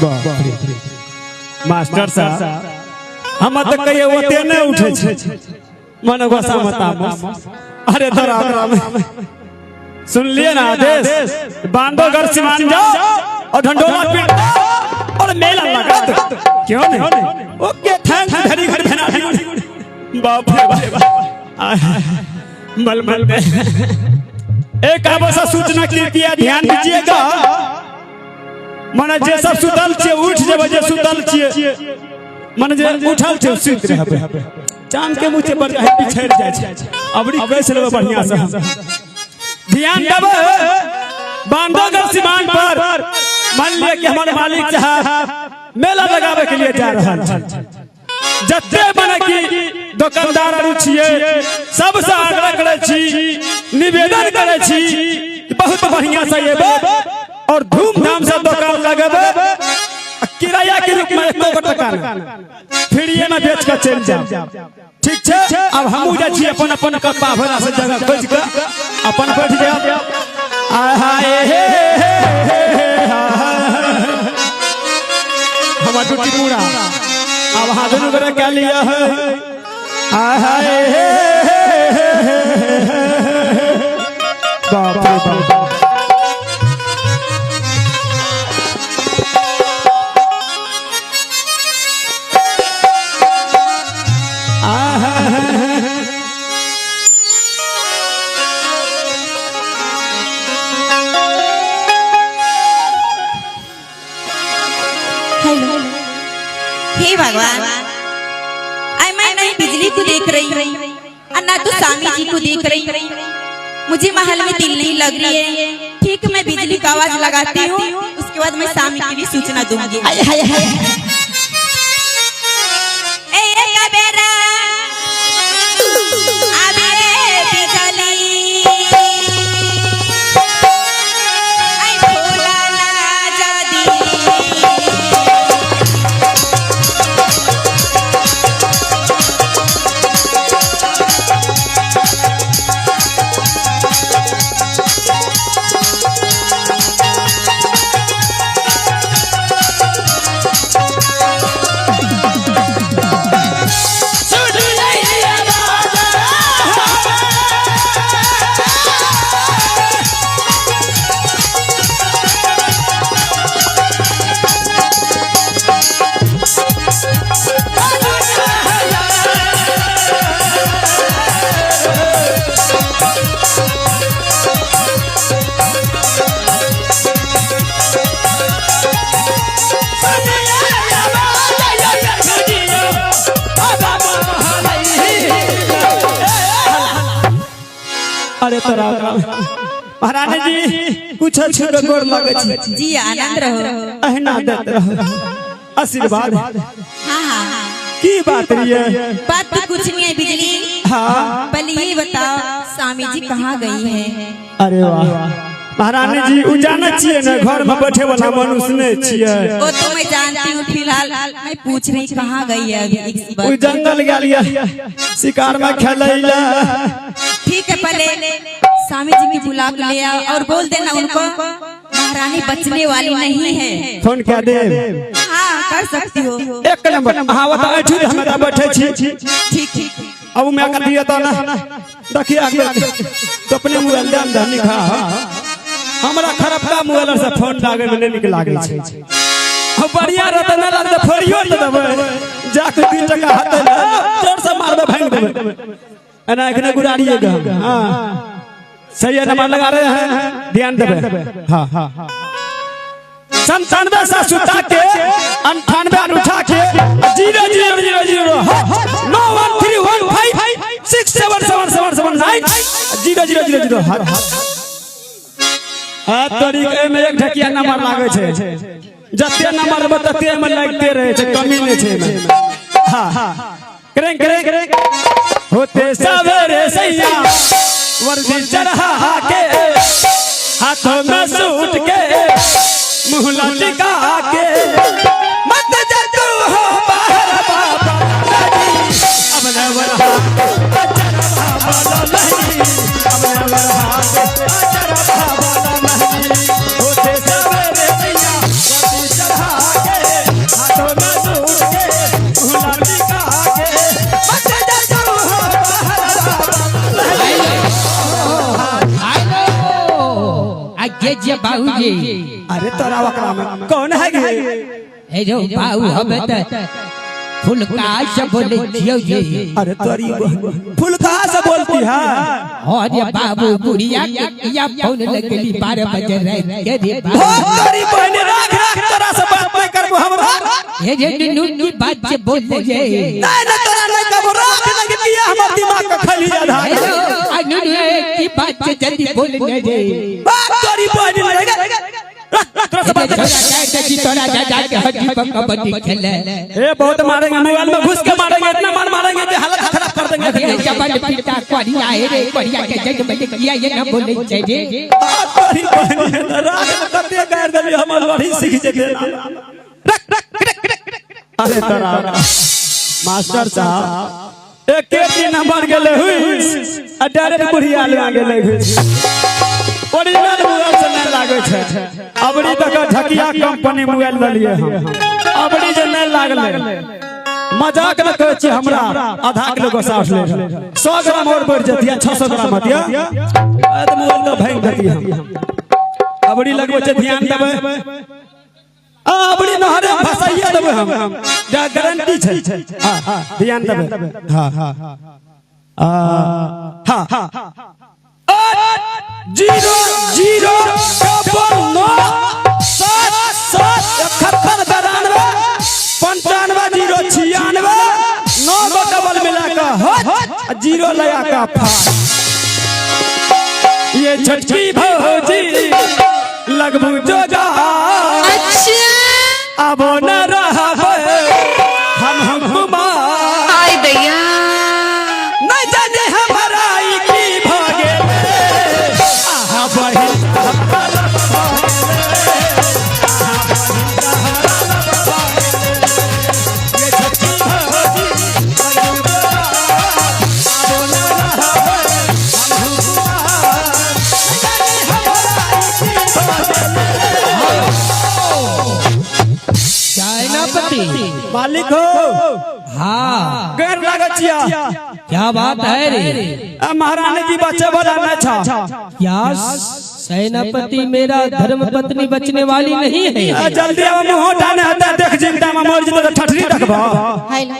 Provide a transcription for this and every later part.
बाप रे। मास्टर साहब, हम तऽ कहियो ओते नहि उठै छै, मन गोसा में तामस। अरे तोरा ओकरा में सुन लिए ना आदेश, बांधो घर सिमान जाओ और ढंडोला पीट दो और मेला लगा दो। क्यों नहीं? ओके thank घड़ी घड़ी भेना। बाप रे बाप। आय, मल मल में एक आवश्यक सूचना, कृपया ध्यान दीजिएगा। मने जे सब सुतल छियै उठ जेबै, जे सुतल छियै, मने जे उठल छै सुति रहबै। चांद के मुँह पर पिछड़ जाइ छै। अबरी कैसे लेबै? बढ़िया से ध्यान देबै। बांधोगढ़ सीमान पर मान लिया कि हमारे मालिक साहब मेला लगावे के लिए जा रहा छै। जते मने कि दुकानदार आरू छियै, सबसे आग्रह करै छी, निवेदन करै छी कि बहुत बढ़िया से एबै और धूमधाम से दुकान लगेबै। आ किराया के रूप में एको गो टका नहि, फ्रीए में बेच के चलि जाब। ठीक छै? आब हमहूँ जाइ छी, अपन अपन कप्पा भरा से जगह खोजि कऽ अपन बैठ जायब। आय हाय हे हे हे हे हा हा। हमर ड्यूटी पूरा। आब अहाँ दुनू गोटे कए लिअ है। आय हाय हे हे हे हे हे हे। बाप रे बाप। आय हाय हे हे। हेलो, हे भगवान, आई मैं नहीं बिजली को देख रही और ना तो स्वामी जी को देख रही। मुझे महल में दिल नहीं लग रही है। ठीक, मैं बिजली का आवाज लगाती हूँ, उसके बाद मैं स्वामी की भी सूचना दूंगी। हाय हाय हाय। ए एक बेरा आबे बिजली, आई भोला ना जदी। अरे तोरा महारानी जी, कुछ अच्छे के गोर लगै छी। जी, आनंद रहो। अहिना दैत रहो आशीर्वाद। हाँ हाँ हाँ की बात रहिए? बात तो कुछ नहीं है बिजली। पहले ये बताओ, स्वामी जी कहाँ गई हैं? अरे वाह महारानी जी, उ जानै छियै ने, घर में बैठे वाला मनुष्य नहीं छियै। वो तो मैं जानती हूँ, फिलहाल मैं पूछ रही कहाँ गई है अभी इस उ वक्त? जंगल गेल ये शिकार में खेलै ला। ठीक है, पहले स्वामी जी की बुला के ले आओ और बोल देना उनको, महारानी बचने वाली नहीं है। फोन कए देब? हाँ, कर सकती हो। एक नंबर। अहाँ ओतऽ ऐठू, हम एतऽ बैठे छी। ठीक ठीक। अब मैं कर दिया तो ना देखिए आगे तो अपने मोबाइल दे दे निखा। हमरा खराबका मोबाइल से फोन लागे में नहीं निक लागे छै। अब बढ़िया रहते ना रहते फोड़ियो न देबै, जाके 2 टका हाथे ने जोर से मारबै, भांग देबै। एना एखने गुराड़िए गे। हाँ, सही है, नंबर लगा रहे हैं, ध्यान देबै। हाँ हाँ, 97 से सुता के 98 उठा के 0 0 0 0 9 1 3 1 5 6 7 7 7 7 9 0 0 0 0। हाँ, तोरी में एक ढकिया नंबर लागे छै। जते नंबर देबै तते में लागिते रहे छै, कमी नहि छै एहिमे। हाँ, करें करें। होते सवेरे सैया वर्दी चढ़ा के, हाथों में सूट के, मुंह लटका के, मत जा तू हो बाहर बाबा नहीं, अब न वरहा बाबा नहीं, अब न वरहा बाबा नहीं। होते सवेरे सैया वर्दी चढ़ा के बाबूजी। अरे तोरा ओकरा में कौन है गे? हे जो बाबू हम त फुलका से बोले छियौ जी। अरे तोरी फुलका से बोलती है। हाँ रे बाबू, बुढ़िया के किया फोन लगली 12 बजे रात के रे हो बाबू। तोरी बहन, राख राख, तोरा से बात नहीं करबो हमरा। हे जे नुनू की बात से बोल रे। नहीं नहीं, तोरा नहीं कहबो, राख नहीं किया हमर दिमाग के खली आधा। हे जो आ नुनू की बात से जल्दी बोल रे। बात तोरी बहन रहेगा, राख तोरा से बात तोरा नहीं। कहते कि तोरा दादा के हड्डी पर कबड्डी खेले। ए बहुत मारेंगे, मोबाइल में घुस के मारेंगे, इतना मार मारेंगे कि हालत खराब कर देंगे। अरे जबन पिता कोरिया है रे, कोरिया के जग में किया ये न बोले छे रे। आ तोरी बहन, राख कते गार देली, हमर लड़ी सीख जेते। रख रख रख। अरे तोरा मास्टर साहब एक एक दिन नंबर गेले हुई आ डायरेक्ट बुढ़िया लगा गेले हुई। ओरिजिनल मोबाइल से नहीं लागे छै। अबरी तक ढकिया कंपनी मोबाइल देलिए हम, अबरी जे नहीं लागले। मजाक न कहै छी, हमरा आधा किलो गोसा उठले, 100 ग्राम और बढ़ जतिया, 600 ग्राम हतिया तो मोबाइल तो भांग देती हम। अबरी लगबै छै, ध्यान देबै, अबरी नहरे फसाइए देबै हम, जा गारंटी छै। हां हां, ध्यान देबै। हां हां हां, 0 0 9 7 7 71 92 95 0 96 9 को डबल मिला का हट 0 लगा का फा। ये छटकी भौजी लगभू जोगा। अच्छा। अब न रहबे हम कुमार। आय दैया। नहीं जाने हमारा ई की भगे। आहा बहिन, ये छटकी भौजी लगभू जोगा, अब न रहबे हम कुमार। नहीं जाने हमारा ई की भगे। सेनापति। मालिक हो। हाँ। गैर लागत छिया। क्या बात है रे? आ महारानी जी बच्चे वाला नहीं छा। क्या सेनापति, मेरा धर्म पत्नी बचने वाली नहीं है? आ जल्दी अब मुंह हटाने हटा देख, जिंदा में मर जेतै त ठठरी देखबो। हेलो।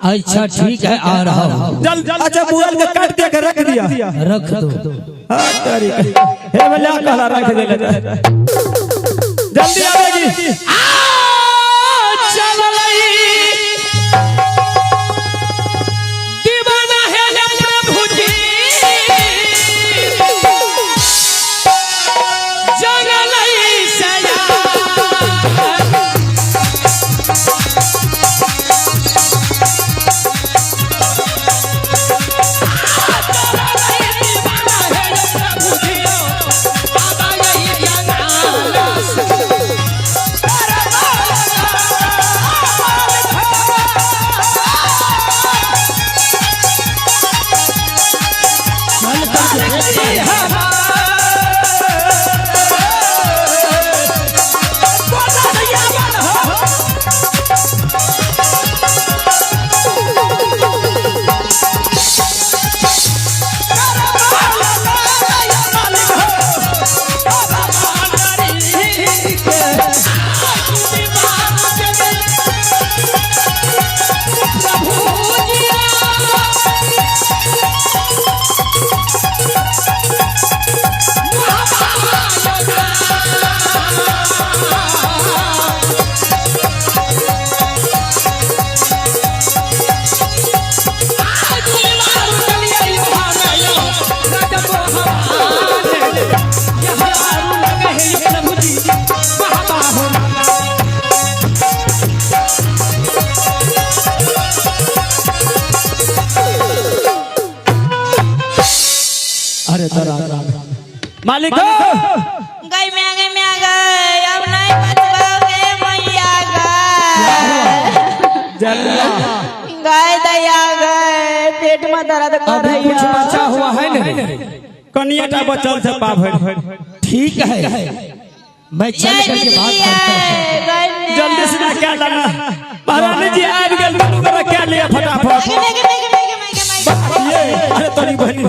अच्छा ठीक है, आ रहा हूँ। जल्द अच्छा, मोबाइल के काट दे के रख दिया। रख दो। हां तारी हे बोला कहला रख देले, जल्दी आवेगी। दीवाना है प्रभु जी, जनलई सया। अरे तोरा मालिक हो। गई में आ गई में आ गए, अब नहीं बचबाओगे मैया गए। जल्दी। गाय दया गए, पेट में दर्द कर अभी रही कुछ है। बचा हुआ है नहीं? कनियाटा बचल छै पाभरि। ठीक है, मैं चल ये करके बिजली बात करता हूँ। है गाय में। जल्दी से ना क्या लाना, महारानी जी आबि गेल, दुनू गोरा क्या लिया फटाफट। मैं मैं मैं मैं मैं मैं ये अरे तोरी बहनी।